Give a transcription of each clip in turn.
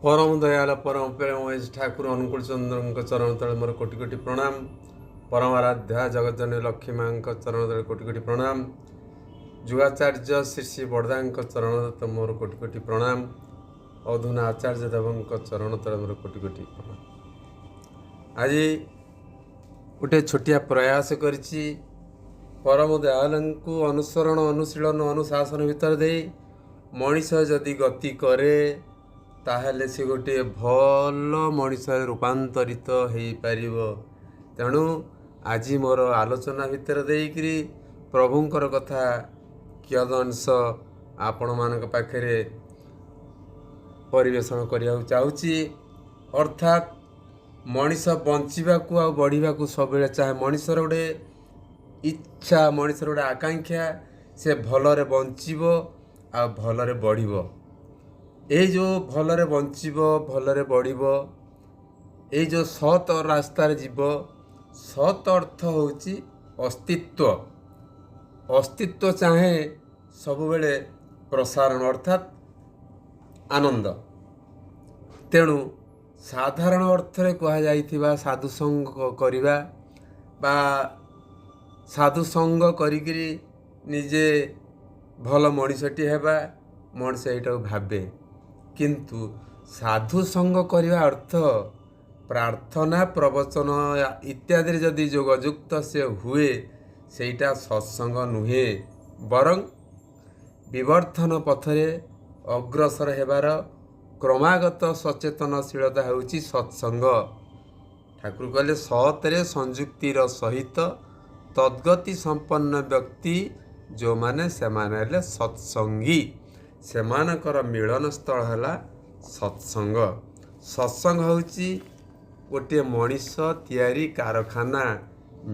ପରମ ଦୟାଲ, ପରମ ପ୍ରେମମୟ ଠାକୁର ଅନୁକୂଳ ଚନ୍ଦ୍ରଙ୍କ ଚରଣ ତଳେ ମୋର କୋଟି କୋଟି ପ୍ରଣାମ। ପରମ ଆରାଧ୍ୟା ଜଗତଜନନୀ ଲକ୍ଷ୍ମୀ ମାଙ୍କ ଚରଣ ତଳେ କୋଟି କୋଟି ପ୍ରଣାମ। ଯୁଗାଚାର୍ଯ୍ୟ ଶ୍ରୀ ଶ୍ରୀ ବଡ଼ଦାଙ୍କ ଚରଣ ତଳେ ମୋର କୋଟି କୋଟି ପ୍ରଣାମ। ଅଧୁନା ଆଚାର୍ଯ୍ୟ ଦେବଙ୍କ ଚରଣ ତଳେ ମୋର କୋଟି କୋଟି ପ୍ରଣାମ। ଆଜି ଗୋଟେ ଛୋଟିଆ ପ୍ରୟାସ କରିଛି। ପରମ ଦୟାଲଙ୍କୁ ଅନୁସରଣ, ଅନୁଶୀଳନ, ଅନୁଶାସନ ଭିତରେ ଦେଇ ମଣିଷ ଯଦି ଗତି କରେ, ତାହେଲେ ସେ ଗୋଟିଏ ଭଲ ମଣିଷରେ ରୂପାନ୍ତରିତ ହେଇପାରିବ। ତେଣୁ ଆଜି ମୋର ଆଲୋଚନା ଭିତରେ ଦେଇକରି ପ୍ରଭୁଙ୍କର କଥା କିୟଦଂଶ ଆପଣମାନଙ୍କ ପାଖରେ ପରିବେଷଣ କରିବାକୁ ଚାହୁଁଛି। ଅର୍ଥାତ୍ ମଣିଷ ବଞ୍ଚିବାକୁ ଆଉ ବଢ଼ିବାକୁ ସବୁବେଳେ ଚାହେଁ। ମଣିଷର ଗୋଟେ ଇଚ୍ଛା, ମଣିଷର ଗୋଟେ ଆକାଂକ୍ଷା, ସେ ଭଲରେ ବଞ୍ଚିବ ଆଉ ଭଲରେ ବଢ଼ିବ। ଏଇ ଯେଉଁ ଭଲରେ ବଞ୍ଚିବ, ଭଲରେ ବଢ଼ିବ, ଏଇ ଯେଉଁ ସତ୍ ରାସ୍ତାରେ ଯିବ, ସତ୍ ଅର୍ଥ ହେଉଛି ଅସ୍ତିତ୍ୱ। ଅସ୍ତିତ୍ୱ ଚାହେଁ ସବୁବେଳେ ପ୍ରସାରଣ, ଅର୍ଥାତ୍ ଆନନ୍ଦ। ତେଣୁ ସାଧାରଣ ଅର୍ଥରେ କୁହାଯାଇଥିବା ସାଧୁସଙ୍ଗ କରିବା ବା ସାଧୁସଙ୍ଗ କରିକିରି ନିଜେ ଭଲ ମଣିଷଟି ହେବା, ମଣିଷ ଏଇଟାକୁ ଭାବେ। କିନ୍ତୁ ସାଧୁ ସଙ୍ଗ କରିବା ଅର୍ଥ ପ୍ରାର୍ଥନା, ପ୍ରବଚନ ଇତ୍ୟାଦିରେ ଯଦି ଯୋଗଯୁକ୍ତ ସେ ହୁଏ, ସେଇଟା ସତ୍ସଙ୍ଗ ନୁହେଁ, ବରଂ ବିବର୍ତ୍ତନ ପଥରେ ଅଗ୍ରସର ହେବାର କ୍ରମାଗତ ସଚେତନଶୀଳତା ହେଉଛି ସତ୍ସଙ୍ଗ। ଠାକୁର କହିଲେ, ସତରେ ସଂଯୁକ୍ତିର ସହିତ ତଦ୍ଗତି ସମ୍ପନ୍ନ ବ୍ୟକ୍ତି ଯେଉଁମାନେ, ସେମାନେ ହେଲେ ସତ୍ସଙ୍ଗୀ। ସେମାନଙ୍କର ମିଳନ ସ୍ଥଳ ହେଲା ସତ୍ସଙ୍ଗ। ସତ୍ସଙ୍ଗ ହେଉଛି ଗୋଟିଏ ମଣିଷ ତିଆରି କାରଖାନା,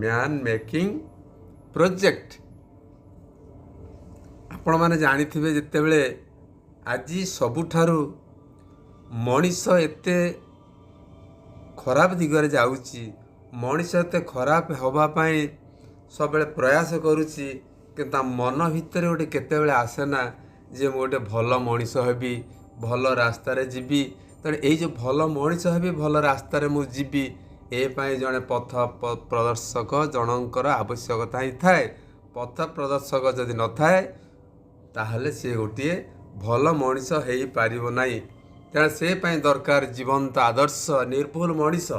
ମ୍ୟାନ୍ ମେକିଂ ପ୍ରୋଜେକ୍ଟ। ଆପଣମାନେ ଜାଣିଥିବେ, ଯେତେବେଳେ ଆଜି ସବୁଠାରୁ ମଣିଷ ଏତେ ଖରାପ ଦିଗରେ ଯାଉଛି, ମଣିଷ ଏତେ ଖରାପ ହେବା ପାଇଁ ସବୁବେଳେ ପ୍ରୟାସ କରୁଛି, କିନ୍ତୁ ତା ମନ ଭିତରେ ଗୋଟେ କେତେବେଳେ ଆସେ ନା ଯେ ମୁଁ ଗୋଟେ ଭଲ ମଣିଷ ହେବି, ଭଲ ରାସ୍ତାରେ ଯିବି। ତେଣୁ ଏଇ ଯେଉଁ ଭଲ ମଣିଷ ହେବି, ଭଲ ରାସ୍ତାରେ ମୁଁ ଯିବି, ଏ ପାଇଁ ଜଣେ ପଥ ପ୍ରଦର୍ଶକ ଜଣଙ୍କର ଆବଶ୍ୟକତା ହିଁ ଥାଏ। ପଥ ପ୍ରଦର୍ଶକ ଯଦି ନଥାଏ, ତାହେଲେ ସିଏ ଗୋଟିଏ ଭଲ ମଣିଷ ହେଇପାରିବ ନାହିଁ। ତେଣୁ ସେ ପାଇଁ ଦରକାର ଜୀବନ୍ତ ଆଦର୍ଶ, ନିର୍ଭୁଲ ମଣିଷ।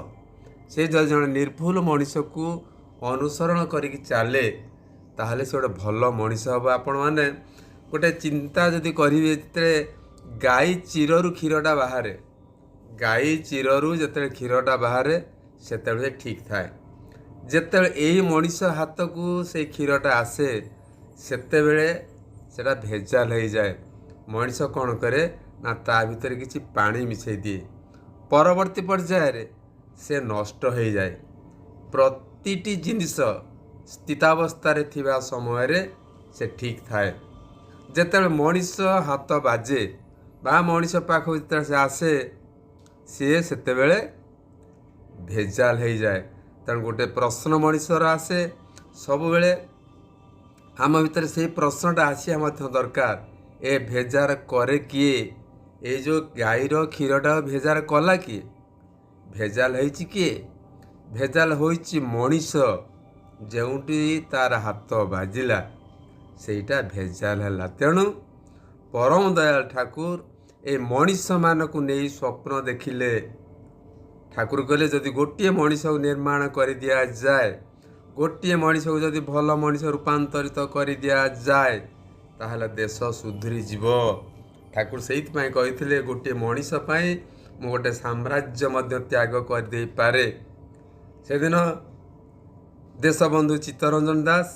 ସେ ଯଦି ଜଣେ ନିର୍ଭୁଲ ମଣିଷକୁ ଅନୁସରଣ କରିକି ଚାଲେ, ତାହେଲେ ସେ ଗୋଟେ ଭଲ ମଣିଷ ହେବ। ଆପଣମାନେ ଗୋଟେ ଚିନ୍ତା ଯଦି କରିବେ, ଯେତେବେଳେ ଗାଈ ଚିରରୁ କ୍ଷୀରଟା ବାହାରେ, ଗାଈ ଚିରରୁ ଯେତେବେଳେ କ୍ଷୀରଟା ବାହାରେ, ସେତେବେଳେ ଠିକ୍ ଥାଏ। ଯେତେବେଳେ ଏଇ ମଣିଷ ହାତକୁ ସେଇ କ୍ଷୀରଟା ଆସେ, ସେତେବେଳେ ସେଟା ଭେଜାଲ ହେଇଯାଏ। ମଣିଷ କ'ଣ କରେ ନା ତା ଭିତରେ କିଛି ପାଣି ମିଶାଇ ଦିଏ। ପରବର୍ତ୍ତୀ ପର୍ଯ୍ୟାୟରେ ସେ ନଷ୍ଟ ହେଇଯାଏ। ପ୍ରତିଟି ଜିନିଷ ସ୍ଥିତାବସ୍ଥାରେ ଥିବା ସମୟରେ ସେ ଠିକ୍ ଥାଏ। ଯେତେବେଳେ ମଣିଷ ହାତ ବାଜେ ବା ମଣିଷ ପାଖକୁ ଯେତେବେଳେ ସେ ଆସେ, ସିଏ ସେତେବେଳେ ଭେଜାଲ ହେଇଯାଏ। ତେଣୁ ଗୋଟେ ପ୍ରଶ୍ନ ମଣିଷର ଆସେ ସବୁବେଳେ ଆମ ଭିତରେ, ସେଇ ପ୍ରଶ୍ନଟା ଆସିବା ମଧ୍ୟ ଦରକାର, ଏ ଭେଜାଲ କରେ କିଏ? ଏଇ ଯେଉଁ ଗାଈର କ୍ଷୀରଟା ଭେଜାଲ କଲା କିଏ? ଭେଜାଲ ହେଇଛି କିଏ? ଭେଜାଲ ହୋଇଛି ମଣିଷ। ଯେଉଁଠି ତାର ହାତ ବାଜିଲା, ସେଇଟା ଭେଜାଲ ହେଲା। ତେଣୁ ପରମ ଦୟାଳ ଠାକୁର ଏ ମଣିଷମାନଙ୍କୁ ନେଇ ସ୍ୱପ୍ନ ଦେଖିଲେ। ଠାକୁର କହିଲେ, ଯଦି ଗୋଟିଏ ମଣିଷକୁ ନିର୍ମାଣ କରିଦିଆଯାଏ, ଗୋଟିଏ ମଣିଷକୁ ଯଦି ଭଲ ମଣିଷ ରୂପାନ୍ତରିତ କରିଦିଆଯାଏ, ତାହେଲେ ଦେଶ ସୁଧୁରିଯିବ। ଠାକୁର ସେଇଥିପାଇଁ କହିଥିଲେ, ଗୋଟିଏ ମଣିଷ ପାଇଁ ମୁଁ ଗୋଟେ ସାମ୍ରାଜ୍ୟ ମଧ୍ୟ ତ୍ୟାଗ କରିଦେଇପାରେ। ସେଦିନ ଦେଶବନ୍ଧୁ ଚିତ୍ତରଞ୍ଜନ ଦାସ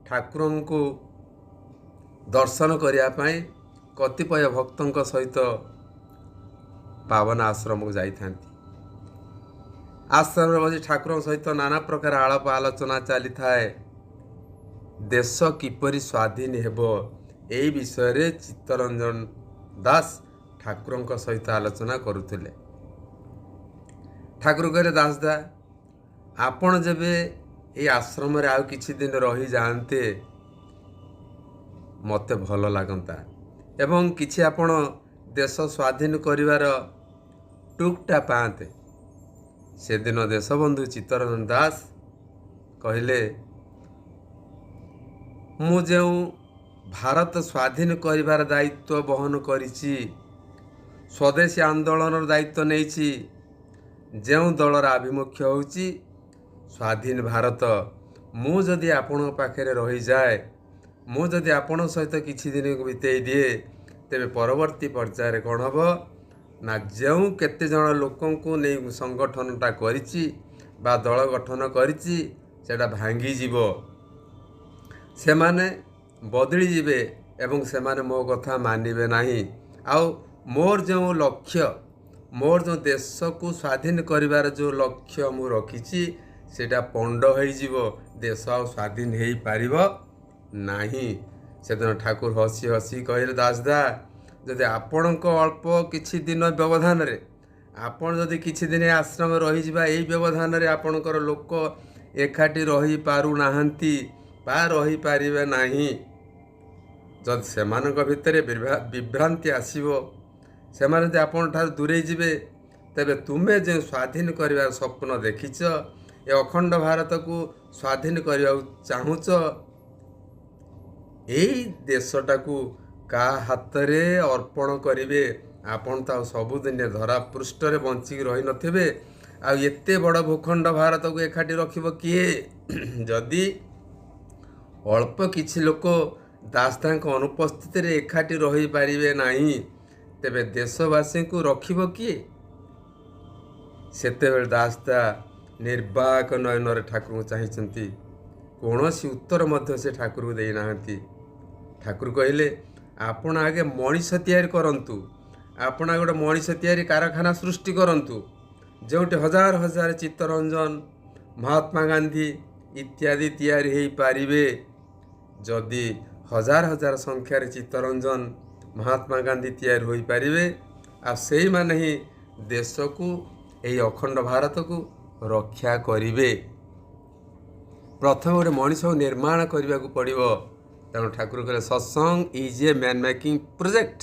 ଠାକୁରଙ୍କୁ ଦର୍ଶନ କରିବା ପାଇଁ କତିପୟ ଭକ୍ତଙ୍କ ସହିତ ପାବନ ଆଶ୍ରମକୁ ଯାଇଥାନ୍ତି। ଆଶ୍ରମରେ ବସି ଠାକୁରଙ୍କ ସହିତ ନାନା ପ୍ରକାର ଆଳାପ ଆଲୋଚନା ଚାଲିଥାଏ। ଦେଶ କିପରି ସ୍ୱାଧୀନ ହେବ, ଏଇ ବିଷୟରେ ଚିତ୍ତରଞ୍ଜନ ଦାସ ଠାକୁରଙ୍କ ସହିତ ଆଲୋଚନା କରୁଥିଲେ। ଠାକୁର କହିଲେ, ଦାସଦା, ଆପଣ ଯେବେ ଏଇ ଆଶ୍ରମରେ ଆଉ କିଛି ଦିନ ରହିଯାଆନ୍ତେ, ମୋତେ ଭଲ ଲାଗନ୍ତା ଏବଂ କିଛି ଆପଣ ଦେଶ ସ୍ୱାଧୀନ କରିବାର ଟୁକ୍ଟା ପାଆନ୍ତେ। ସେଦିନ ଦେଶବନ୍ଧୁ ଚିତ୍ତରଞ୍ଜନ ଦାସ କହିଲେ, ମୁଁ ଯେଉଁ ଭାରତ ସ୍ୱାଧୀନ କରିବାର ଦାୟିତ୍ୱ ବହନ କରିଛି, ସ୍ୱଦେଶୀ ଆନ୍ଦୋଳନର ଦାୟିତ୍ୱ ନେଇଛି, ଯେଉଁ ଦଳର ଆଭିମୁଖ୍ୟ ହେଉଛି ସ୍ୱାଧୀନ ଭାରତ, ମୁଁ ଯଦି ଆପଣଙ୍କ ପାଖରେ ରହିଯାଏ, ମୁଁ ଯଦି ଆପଣଙ୍କ ସହିତ କିଛି ଦିନ ବିତେଇ ଦିଏ, ତେବେ ପରବର୍ତ୍ତୀ ପର୍ଯ୍ୟାୟରେ କ'ଣ ହେବ ନା, ଯେଉଁ କେତେଜଣ ଲୋକଙ୍କୁ ନେଇ ସଂଗଠନଟା କରିଛି ବା ଦଳ ଗଠନ କରିଛି ସେଇଟା ଭାଙ୍ଗିଯିବ, ସେମାନେ ବଦଳିଯିବେ ଏବଂ ସେମାନେ ମୋ କଥା ମାନିବେ ନାହିଁ। ଆଉ ମୋର ଯେଉଁ ଲକ୍ଷ୍ୟ, ମୋର ଯେଉଁ ଦେଶକୁ ସ୍ୱାଧୀନ କରିବାର ଯେଉଁ ଲକ୍ଷ୍ୟ ମୁଁ ରଖିଛି, ସେଇଟା ପଣ୍ଡ ହୋଇଯିବ, ଦେଶ ଆଉ ସ୍ୱାଧୀନ ହେଇପାରିବ ନାହିଁ। ସେଦିନ ଠାକୁର ହସି ହସି କହିଲେ, ଦାସଦା, ଯଦି ଆପଣଙ୍କ ଅଳ୍ପ କିଛି ଦିନ ବ୍ୟବଧାନରେ, ଆପଣ ଯଦି କିଛି ଦିନ ଆଶ୍ରମ ରହିଯିବା, ଏଇ ବ୍ୟବଧାନରେ ଆପଣଙ୍କର ଲୋକ ଏକାଠି ରହିପାରୁନାହାନ୍ତି ବା ରହିପାରିବେ ନାହିଁ, ଯଦି ସେମାନଙ୍କ ଭିତରେ ବିଭ୍ରାନ୍ତି ଆସିବ, ସେମାନେ ଯଦି ଆପଣଙ୍କ ଠାରୁ ଦୂରେଇ ଯିବେ, ତେବେ ତୁମେ ଯେଉଁ ସ୍ୱାଧୀନ କରିବାର ସ୍ୱପ୍ନ ଦେଖିଛ, ଏ ଅଖଣ୍ଡ ଭାରତକୁ ସ୍ୱାଧୀନ କରିବାକୁ ଚାହୁଁଛ, ଏଇ ଦେଶଟାକୁ କାହା ହାତରେ ଅର୍ପଣ କରିବେ? ଆପଣ ତ ଆଉ ସବୁଦିନେ ଧରା ପୃଷ୍ଠରେ ବଞ୍ଚିକି ରହିନଥିବେ, ଆଉ ଏତେ ବଡ଼ ଭୂଖଣ୍ଡ ଭାରତକୁ ଏକାଠି ରଖିବ କିଏ? ଯଦି ଅଳ୍ପ କିଛି ଲୋକ ଦାସଦାଙ୍କ ଅନୁପସ୍ଥିତିରେ ଏକାଠି ରହିପାରିବେ ନାହିଁ, ତେବେ ଦେଶବାସୀଙ୍କୁ ରଖିବ କିଏ? ସେତେବେଳେ ଦାସଦା ନିର୍ବାକ ନୟନରେ ଠାକୁରଙ୍କୁ ଚାହିଁଛନ୍ତି, କୌଣସି ଉତ୍ତର ମଧ୍ୟ ସେ ଠାକୁରଙ୍କୁ ଦେଇନାହାନ୍ତି। ଠାକୁର କହିଲେ, ଆପଣ ଆଗେ ମଣିଷ ତିଆରି କରନ୍ତୁ, ଆପଣ ଆଗେ ଗୋଟେ ମଣିଷ ତିଆରି କାରଖାନା ସୃଷ୍ଟି କରନ୍ତୁ, ଯେଉଁଠି ହଜାର ହଜାର ଚିତ୍ତରଞ୍ଜନ, ମହାତ୍ମା ଗାନ୍ଧୀ ଇତ୍ୟାଦି ତିଆରି ହେଇପାରିବେ। ଯଦି ହଜାର ହଜାର ସଂଖ୍ୟାରେ ଚିତ୍ତରଞ୍ଜନ, ମହାତ୍ମା ଗାନ୍ଧୀ ତିଆରି ହୋଇପାରିବେ, ଆଉ ସେଇମାନେ ହିଁ ଦେଶକୁ, ଏହି ଅଖଣ୍ଡ ଭାରତକୁ ରକ୍ଷା କରିବେ। ପ୍ରଥମେ ଗୋଟେ ମଣିଷକୁ ନିର୍ମାଣ କରିବାକୁ ପଡ଼ିବ। ତେଣୁ ଠାକୁର କହିଲେ, satsang is a man making project.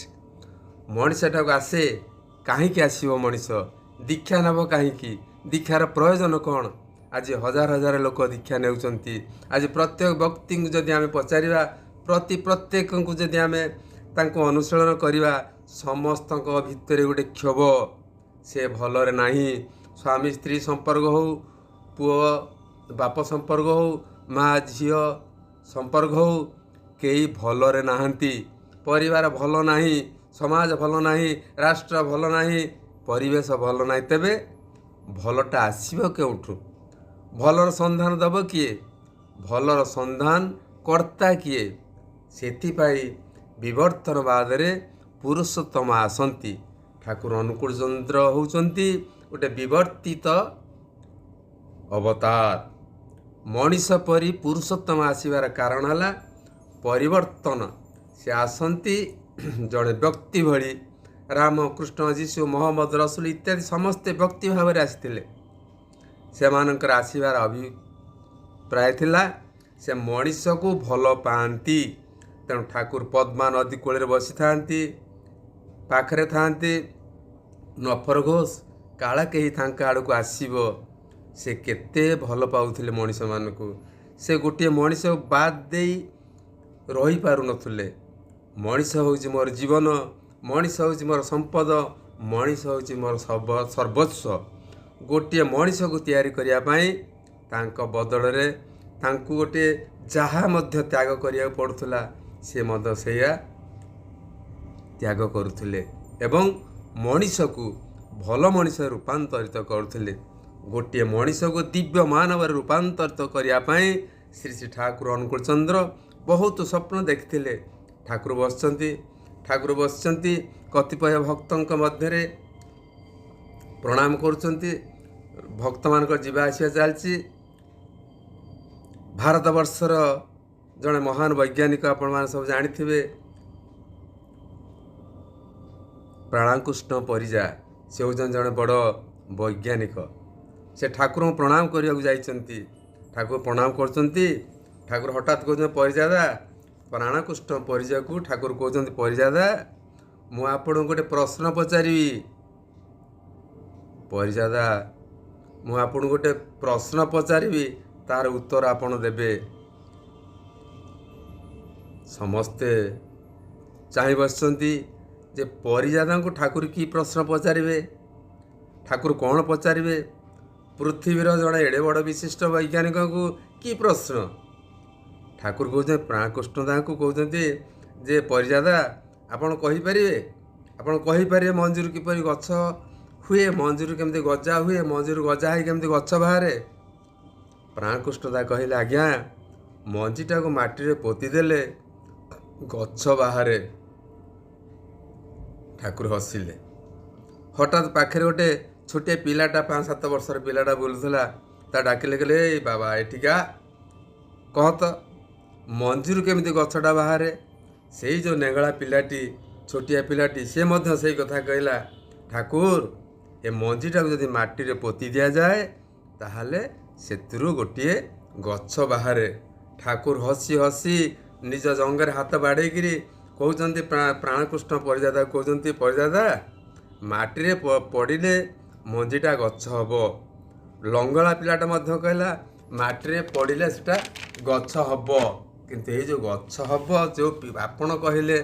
ମଣିଷଟାକୁ ଆସେ, କାହିଁକି ଆସିବ ମଣିଷ? ଦୀକ୍ଷା ନେବ କାହିଁକି? ଦୀକ୍ଷାର ପ୍ରୟୋଜନ କ'ଣ? ଆଜି ହଜାର ହଜାର ଲୋକ ଦୀକ୍ଷା ନେଉଛନ୍ତି। ଆଜି ପ୍ରତ୍ୟେକ ବ୍ୟକ୍ତିଙ୍କୁ ଯଦି ଆମେ ପଚାରିବା, ପ୍ରତ୍ୟେକଙ୍କୁ ଯଦି ଆମେ ତାଙ୍କୁ ଅନୁଶୀଳନ କରିବା, ସମସ୍ତଙ୍କ ଭିତରେ ଗୋଟେ କ୍ଷୋଭ, ସେ ଭଲରେ ନାହିଁ। ସ୍ୱାମୀ ସ୍ତ୍ରୀ ସମ୍ପର୍କ ହେଉ, ପୁଅ ବାପ ସମ୍ପର୍କ ହେଉ, ମା ଝିଅ ସମ୍ପର୍କ ହେଉ, କେହି ଭଲରେ ନାହାନ୍ତି। ପରିବାର ଭଲ ନାହିଁ, ସମାଜ ଭଲ ନାହିଁ, ରାଷ୍ଟ୍ର ଭଲ ନାହିଁ, ପରିବେଶ ଭଲ ନାହିଁ। ତେବେ ଭଲଟା ଆସିବ କେଉଁଠୁ? ଭଲର ସନ୍ଧାନ ଦେବ କିଏ? ଭଲର ସନ୍ଧାନ କର୍ତ୍ତା କିଏ? ସେଥିପାଇଁ ବିବର୍ତ୍ତନବାଦରେ ପୁରୁଷୋତ୍ତମ ଆସନ୍ତି। ଠାକୁର ଅନୁକୂଳ ଚନ୍ଦ୍ର ହେଉଛନ୍ତି ଗୋଟେ ବିବର୍ତ୍ତିତ ଅବତାର। ମଣିଷ ପରି ପୁରୁଷୋତ୍ତମ ଆସିବାର କାରଣ ହେଲା ପରିବର୍ତ୍ତନ। ସେ ଆସନ୍ତି ଜଣେ ବ୍ୟକ୍ତି ଭଳି। ରାମ, କୃଷ୍ଣ, ଯୀଶୁ, ମହମ୍ମଦ, ରସୁଲ ଇତ୍ୟାଦି ସମସ୍ତେ ବ୍ୟକ୍ତି ଭାବରେ ଆସିଥିଲେ। ସେମାନଙ୍କର ଆସିବାର ଅଭିପ୍ରାୟ ଥିଲା ସେ ମଣିଷକୁ ଭଲ ପାଆନ୍ତି। ତେଣୁ ଠାକୁର ପଦ୍ମା ନଦୀ କୂଳରେ ବସିଥାନ୍ତି, ପାଖରେ ଥାଆନ୍ତି। ନଫର ଘୋଷ କାଳେ କେହି ତାଙ୍କ ଆଡ଼କୁ ଆସିବ। ସେ କେତେ ଭଲ ପାଉଥିଲେ ମଣିଷମାନଙ୍କୁ। ସେ ଗୋଟିଏ ମଣିଷ ବାଦ ଦେଇ ରହିପାରୁନଥିଲେ। ମଣିଷ ହେଉଛି ମୋର ଜୀବନ, ମଣିଷ ହେଉଛି ମୋର ସମ୍ପଦ, ମଣିଷ ହେଉଛି ମୋର ସର୍ବସ୍ୱ। ଗୋଟିଏ ମଣିଷକୁ ତିଆରି କରିବା ପାଇଁ ତାଙ୍କ ବଦଳରେ ତାଙ୍କୁ ଗୋଟିଏ ଯାହା ମଧ୍ୟ ତ୍ୟାଗ କରିବାକୁ ପଡ଼ୁଥିଲା, ସେ ମଧ୍ୟ ସେଇଆ ତ୍ୟାଗ କରୁଥିଲେ ଏବଂ ମଣିଷକୁ ଭଲ ମଣିଷ ରୂପାନ୍ତରିତ କରୁଥିଲେ। ଗୋଟିଏ ମଣିଷକୁ ଦିବ୍ୟ ମାନବରେ ରୂପାନ୍ତରିତ କରିବା ପାଇଁ ଶ୍ରୀ ଶ୍ରୀ ଠାକୁର ଅନୁକୂଳ ଚନ୍ଦ୍ର ବହୁତ ସ୍ୱପ୍ନ ଦେଖିଥିଲେ। ଠାକୁର ବସିଛନ୍ତି, ଠାକୁର ବସିଛନ୍ତି କତିପୟ ଭକ୍ତଙ୍କ ମଧ୍ୟରେ ପ୍ରଣାମ କରୁଛନ୍ତି, ଭକ୍ତମାନଙ୍କର ଯିବା ଆସିବା ଚାଲିଛି। ଭାରତବର୍ଷର ଜଣେ ମହାନ ବୈଜ୍ଞାନିକ, ଆପଣମାନେ ସବୁ ଜାଣିଥିବେ, ପ୍ରାଣକୃଷ୍ଣ ପରିଜା, ସେ ହେଉଛନ୍ତି ଜଣେ ବଡ଼ ବୈଜ୍ଞାନିକ। ସେ ଠାକୁରଙ୍କୁ ପ୍ରଣାମ କରିବାକୁ ଯାଇଛନ୍ତି। ଠାକୁର ପ୍ରଣାମ କରୁଛନ୍ତି। ଠାକୁର ହଠାତ୍ କହୁଛନ୍ତି, ପରିଜାଦା, ପ୍ରାଣକୃଷ୍ଣ ପରିଜାକୁ ଠାକୁର କହୁଛନ୍ତି, ପରିଜାଦା, ମୁଁ ଆପଣଙ୍କୁ ଗୋଟେ ପ୍ରଶ୍ନ ପଚାରିବି। ପରିଜାଦା, ମୁଁ ଆପଣଙ୍କୁ ଗୋଟେ ପ୍ରଶ୍ନ ପଚାରିବି, ତାର ଉତ୍ତର ଆପଣ ଦେବେ। ସମସ୍ତେ ଚାହିଁ ବସିଛନ୍ତି ଯେ ପରିଜାଦାଙ୍କୁ ଠାକୁର କି ପ୍ରଶ୍ନ ପଚାରିବେ, ଠାକୁର କ'ଣ ପଚାରିବେ? ପୃଥିବୀର ଜଣେ ଏଡ଼େ ବଡ଼ ବିଶିଷ୍ଟ ବୈଜ୍ଞାନିକଙ୍କୁ କି ପ୍ରଶ୍ନ? ଠାକୁର କହୁଛନ୍ତି, ପ୍ରାଣକୃଷ୍ଣ ଦାଙ୍କୁ କହୁଛନ୍ତି ଯେ ପରିଜାଦା, ଆପଣ କହିପାରିବେ, ଆପଣ କହିପାରିବେ ମଞ୍ଜିରୁ କିପରି ଗଛ ହୁଏ, ମଞ୍ଜିରୁ କେମିତି ଗଜା ହୁଏ, ମଞ୍ଜିରୁ ଗଜା ହେଇ କେମିତି ଗଛ ବାହାରେ? ପ୍ରାଣକୃଷ୍ଣ ଦା କହିଲେ, ଆଜ୍ଞା, ମଞ୍ଜିଟାକୁ ମାଟିରେ ପୋତିଦେଲେ ଗଛ ବାହାରେ। ଠାକୁର ହସିଲେ। ହଠାତ୍ ପାଖରେ ଗୋଟେ ଛୋଟିଆ ପିଲାଟା, 5-7 ବର୍ଷର ପିଲାଟା ବୁଲୁଥିଲା, ତା ଡାକିଲେ, କହିଲେ, ଏଇ ବାବା, ଏଠିକା କହ ତ, ମଞ୍ଜିରୁ କେମିତି ଗଛଟା ବାହାରେ? ସେଇ ଯେଉଁ ନେଙ୍ଗଳା ପିଲାଟି, ଛୋଟିଆ ପିଲାଟି, ସେ ମଧ୍ୟ ସେଇ କଥା କହିଲା, ଠାକୁର, ଏ ମଞ୍ଜିଟାକୁ ଯଦି ମାଟିରେ ପୋତି ଦିଆଯାଏ ତାହେଲେ ସେଥିରୁ ଗୋଟିଏ ଗଛ ବାହାରେ। ଠାକୁର ହସି ହସି ନିଜ ଜଙ୍ଗରେ ହାତ ବାଡ଼େଇକିରି କହୁଛନ୍ତି, ପ୍ରାଣକୃଷ୍ଣ ପରିଜାଦା କହୁଛନ୍ତି, ପରିଜାଦା, ମାଟିରେ ପଡ଼ିଲେ ମଞ୍ଜିଟା ଗଛ ହେବ। ଲଙ୍ଗଳା ପିଲାଟା ମଧ୍ୟ କହିଲା, ମାଟିରେ ପଡ଼ିଲେ ସେଟା ଗଛ ହେବ। କିନ୍ତୁ ଏଇ ଯେଉଁ ଗଛ ହେବ, ଯେଉଁ ଆପଣ କହିଲେ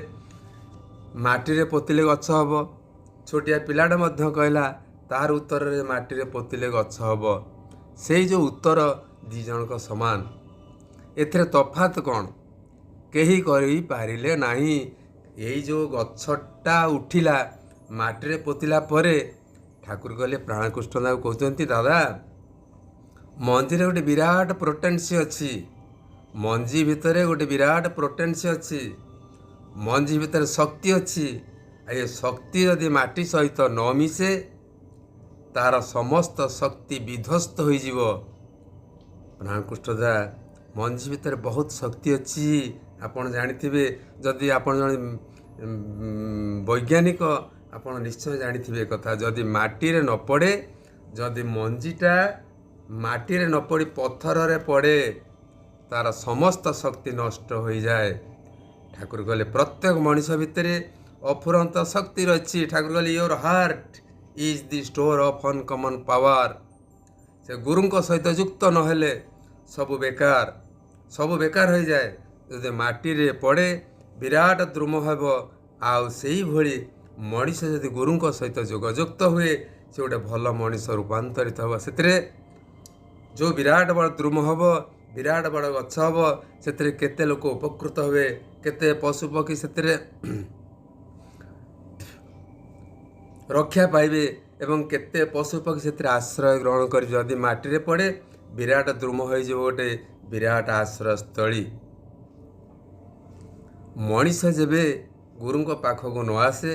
ମାଟିରେ ପୋତିଲେ ଗଛ ହେବ, ଛୋଟିଆ ପିଲାଟା ମଧ୍ୟ କହିଲା ତାର ଉତ୍ତରରେ ମାଟିରେ ପୋତିଲେ ଗଛ ହେବ, ସେଇ ଯେଉଁ ଉତ୍ତର ଦୁଇ ଜଣଙ୍କ ସମାନ, ଏଥିରେ ତଫାତ କ'ଣ? କେହି କରିପାରିଲେ ନାହିଁ। ଏଇ ଯେଉଁ ଗଛଟା ଉଠିଲା ମାଟିରେ ପୋତିଲା ପରେ, ଠାକୁର କହିଲେ, ପ୍ରାଣକୃଷ୍ଣ ଦାକୁ କହୁଛନ୍ତି, ଦାଦା, ମଞ୍ଜିରେ ଗୋଟେ ବିରାଟ ପ୍ରୋଟେନ୍ସି ଅଛି, ମଞ୍ଜି ଭିତରେ ଗୋଟେ ବିରାଟ ପ୍ରୋଟେନ୍ସି ଅଛି, ମଞ୍ଜି ଭିତରେ ଶକ୍ତି ଅଛି। ଏ ଶକ୍ତି ଯଦି ମାଟି ସହିତ ନ ମିଶେ, ତାର ସମସ୍ତ ଶକ୍ତି ବିଧ୍ୱସ୍ତ ହୋଇଯିବ। ପ୍ରାଣକୃଷ୍ଣ ଦା, ମଞ୍ଜି ଭିତରେ ବହୁତ ଶକ୍ତି ଅଛି, ଆପଣ ଜାଣିଥିବେ। ଯଦି ଆପଣ ଜଣେ ବୈଜ୍ଞାନିକ, ଆପଣ ନିଶ୍ଚୟ ଜାଣିଥିବେ କଥା। ଯଦି ମାଟିରେ ନ ପଡ଼େ, ଯଦି ମଞ୍ଜିଟା ମାଟିରେ ନ ପଡ଼ି ପଥରରେ ପଡ଼େ, ତାର ସମସ୍ତ ଶକ୍ତି ନଷ୍ଟ ହୋଇଯାଏ। ଠାକୁର କହିଲେ, ପ୍ରତ୍ୟେକ ମଣିଷ ଭିତରେ ଅଫୁରନ୍ତ ଶକ୍ତି ରହିଛି। ଠାକୁର କହିଲେ, your heart is the store of uncommon power. ସେ ଗୁରୁଙ୍କ ସହିତ ଯୁକ୍ତ ନହେଲେ ସବୁ ବେକାର, ସବୁ ବେକାର ହୋଇଯାଏ। ଯଦି ମାଟିରେ ପଡ଼େ ବିରାଟ ଦ୍ରୁମ ହେବ, ଆଉ ସେଇଭଳି ମଣିଷ ଯଦି ଗୁରୁଙ୍କ ସହିତ ଯୋଗଯୁକ୍ତ ହୁଏ, ସେ ଗୋଟେ ଭଲ ମଣିଷ ରୂପାନ୍ତରିତ ହେବ। ସେଥିରେ ଯେଉଁ ବିରାଟ ବଡ଼ ଦ୍ରୁମ ହେବ, ବିରାଟ ବଡ଼ ଗଛ ହେବ, ସେଥିରେ କେତେ ଲୋକ ଉପକୃତ ହେବେ, କେତେ ପଶୁପକ୍ଷୀ ସେଥିରେ ରକ୍ଷା ପାଇବେ ଏବଂ କେତେ ପଶୁପକ୍ଷୀ ସେଥିରେ ଆଶ୍ରୟ ଗ୍ରହଣ କରିବେ। ଯଦି ମାଟିରେ ପଡ଼େ ବିରାଟ ଦ୍ରୁମ ହୋଇଯିବ, ଗୋଟେ ବିରାଟ ଆଶ୍ରୟସ୍ଥଳୀ। ମଣିଷ ଯେବେ ଗୁରୁଙ୍କ ପାଖକୁ ନ ଆସେ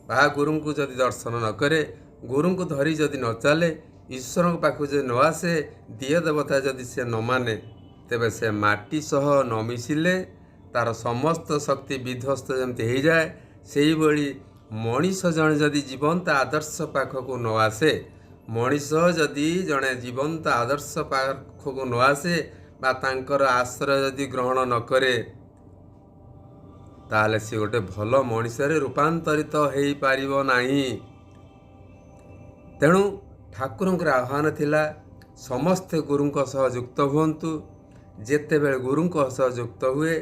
ବା ଗୁରୁଙ୍କୁ ଯଦି ଦର୍ଶନ ନ କରେ, ଗୁରୁଙ୍କୁ ଧରି ଯଦି ନ ଚାଲେ, ଈଶ୍ୱରଙ୍କ ପାଖକୁ ଯଦି ନ ଆସେ, ଦିଅ ଦେବତା ଯଦି ସେ ନ ମାନେ, ତେବେ ସେ ମାଟି ସହ ନ ମିଶିଲେ ତାର ସମସ୍ତ ଶକ୍ତି ବିଧ୍ୱସ୍ତ ଯେମିତି ହେଇଯାଏ, ସେଇଭଳି ମଣିଷ ଜଣେ ଯଦି ଜୀବନ୍ତ ଆଦର୍ଶ ପାଖକୁ ନ ଆସେ, ମଣିଷ ଯଦି ଜଣେ ଜୀବନ୍ତ ଆଦର୍ଶ ପାଖକୁ ନ ଆସେ ବା ତାଙ୍କର ଆଶ୍ରୟ ଯଦି ଗ୍ରହଣ ନ କରେ, ତାହେଲେ ସେ ଗୋଟେ ଭଲ ମଣିଷରେ ରୂପାନ୍ତରିତ ହେଇପାରିବ ନାହିଁ। ତେଣୁ ଠାକୁରଙ୍କର ଆହ୍ୱାନ ଥିଲା, ସମସ୍ତେ ଗୁରୁଙ୍କ ସହ ଯୁକ୍ତ ହୁଅନ୍ତୁ। ଯେତେବେଳେ ଗୁରୁଙ୍କ ସହ ଯୁକ୍ତ ହୁଏ,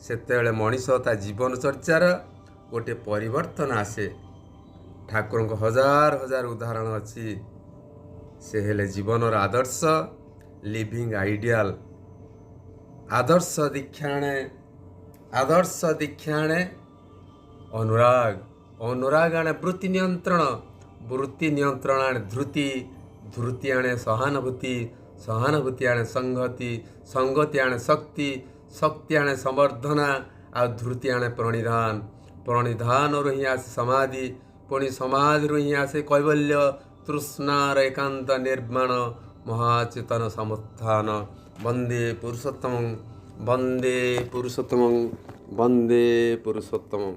ସେତେବେଳେ ମଣିଷ ତା ଜୀବନ ଚର୍ଚ୍ଚାର ଗୋଟେ ପରିବର୍ତ୍ତନ ଆସେ। ଠାକୁରଙ୍କ ହଜାର ହଜାର ଉଦାହରଣ ଅଛି। ସେ ହେଲେ ଜୀବନର ଆଦର୍ଶ, ଲିଭିଂ ଆଇଡ଼ିଆଲ। ଆଦର୍ଶ ଦୀକ୍ଷାଣେ, ଆଦର୍ଶ ଦୀକ୍ଷାଣେ ଅନୁରାଗ, ଅନୁରାଗ ଆଣେ ବୃତ୍ତି ନିୟନ୍ତ୍ରଣ, ବୃତ୍ତି ନିୟନ୍ତ୍ରଣ ଆଣେ ଧୃତି, ଧୃତି ଆଣେ ସହାନୁଭୂତି, ସହାନୁଭୂତି ଆଣେ ସଂହତି, ସଂଗତି ଆଣେ ଶକ୍ତି, ଶକ୍ତି ଆଣେ ସମ୍ବର୍ଦ୍ଧନା, ଆଉ ଧୃତି ଆଣେ ପ୍ରଣିଧାନ। ପ୍ରଣିଧାନରୁ ହିଁ ଆସେ ସମାଧି, ପୁଣି ସମାଧିରୁ ହିଁ ଆସେ କୈବଲ୍ୟ, ତୃଷ୍ଣାର ଏକାନ୍ତ ନିର୍ମାଣ, ମହାଚେତନ ସମୁତ୍ଥାନ। ବନ୍ଦେ ପୁରୁଷୋତ୍ତମଂ, ବନ୍ଦେ ପୁରୁଷୋତ୍ତମଂ, ବନ୍ଦେ ପୁରୁଷୋତ୍ତମଂ।